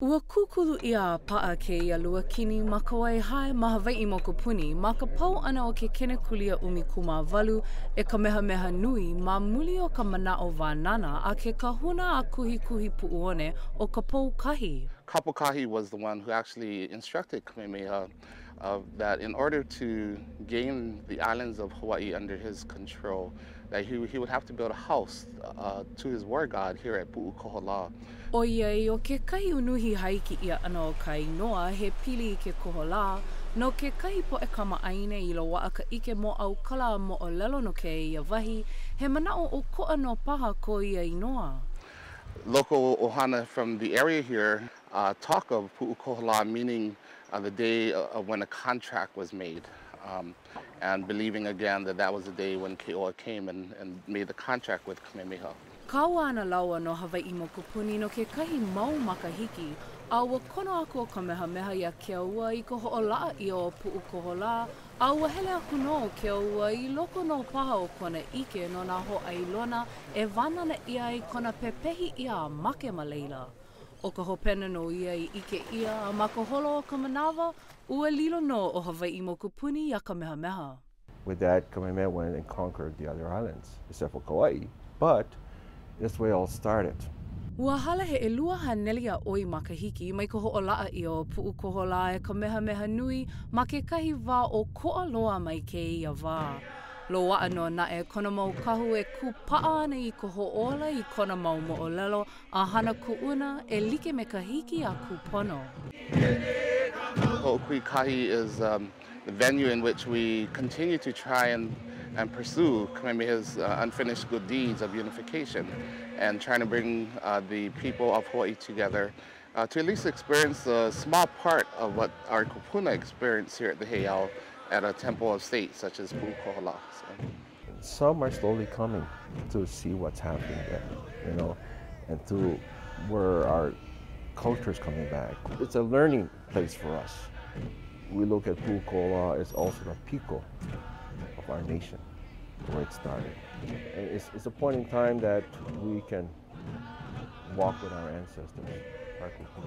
Ua kūkulu ʻia a paʻa kēia luakini ma Kawaihae ma Hawaiʻi mokupuni ma ka pau ʻana o ke kenekulia 18 e Kamehameha Nui ma muli o ka manaʻo wānana a ke kahuna a kuhikuhi puʻuone ʻo Kapoukahi. Kapoukahi was the one who actually instructed Kamehameha uh, that in order to gain the islands of Hawaii under his control, that he, he would have to build a house uh, to his war god here at Pu'ukoholā. ʻOiai ʻo kekahi unuhi hāiki ʻia ʻana o ka inoa he pili i ke koholā, no kekahi poʻe kamaʻāina i loaʻa ka ʻike mōʻaukala a moʻolelo no kēia wahi, he manaʻo ʻokoʻa nō paha ko ia inoa. Local ohana from the area here uh, talk of Pu'ukoholā meaning uh, the day uh, when a contract was made. Um, and believing again that that was the day when Keoua came and, and made the contract with Kamehameha. Kaua ana lāua no Hawaiʻi mokupuni no kekahi mau makahiki, a ua kono aku ʻo Kamehameha iā Keoua i ka hoʻolaʻa ʻia o Puʻukoholā, a ua hele aku nō ʻo Keoua i loko nō paha o kona ʻike no nā hōʻailona e wānana ʻia ai kona pepehi ʻia a make ma laila. ʻO ka hopena nō ia i ʻike ʻia, a ma ka holo o ka manawa, ua lilo nō ʻo Hawaiʻi mokupuni iā Kamehameha. With that, Kamehameha went and conquered the other islands, except for Kauai, but that's where it all started. Ua hala he 200 a ʻoi makahiki mai ka hoʻolaʻa ʻia o Puʻukoholā e Kamehameha Nui ma kekahi wā ʻokoʻa loa mai kēia wā. Loaʻa nō naʻe kona mau kahu e kūpaʻa ana i ka hoʻōla i kona mau moʻolelo a hana kuʻuna e like me ka hiki a kūpono. Ho'oku'ikahi is um, the venue in which we continue to try and, and pursue Kamehameha's uh, unfinished good deeds of unification and trying to bring uh, the people of Hawaii together uh, to at least experience a small part of what our kupuna experienced here at the Heiau at a temple of state such as Pu'ukoholā. So. Some are slowly coming to see what's happening there, you know, and to where our culture is coming back. It's a learning place for us. We look at Pu'ukoholā as also the piko of our nation, where it started. And it's, it's a point in time that we can walk with our ancestors, our people.